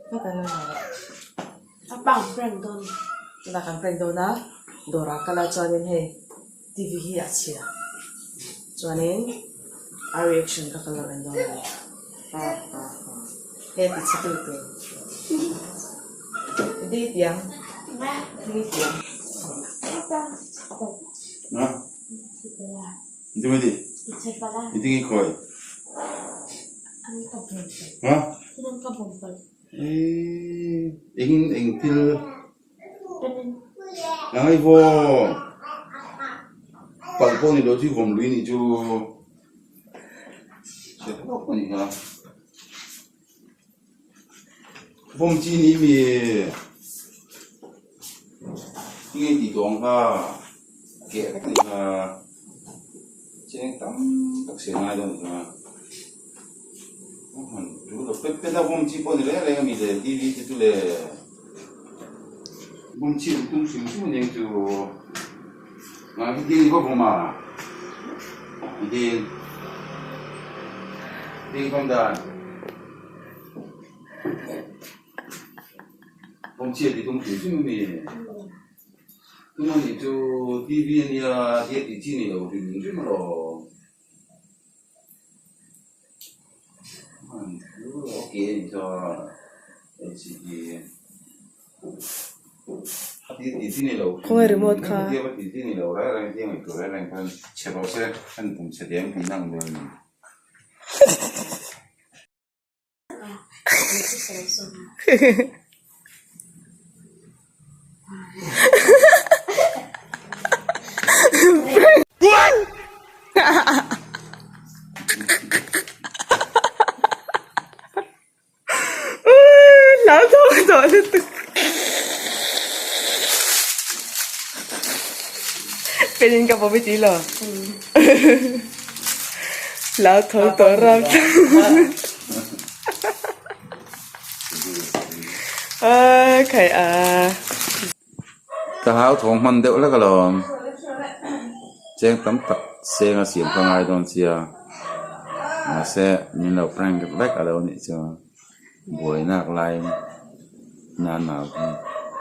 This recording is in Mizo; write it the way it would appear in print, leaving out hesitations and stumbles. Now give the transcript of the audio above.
Apa an prank dawn. Tunah kan prank dawn a, dawrah kal a chuanin hei TV hi a chhia chuanin a reaction kha kan lo en dawn a ni. Ha ha ha he ti chhe tu tur di tiang di tiang. Eng eng thil a ngaihawm palh pawh ni lo chu vawm lui nih chu chhe tawp a ni kha vawm chi ni mi tinge tih tawh ang kha keh vek a ni kha cheng tam tak siam ngai dawn a ni kha. Pet pet a vawm chi pawh a ni reng reng a mi le TV te chu le vawm chi an tum hrim hrim a nia chu ah hetiang hi va vawm a hetiang hetiang vawm dan vawm chi a ti tum hrim hrim a mi tum a nih chu TV a nia tia tih chi a ni lo hrim hrim alawm. Khawnge remote kha? Hlauthawng tawh lutuk. Pen in ka bawm i ti lo. Hlauthawng tawh ram. Khai a. Ka hlauthawng hman deuh hlek alawm. Cheng tam tak seng a siam ka ngai dawn sia. Mahse min lo prank vek alo nih chuan buai nak laiin nana hi.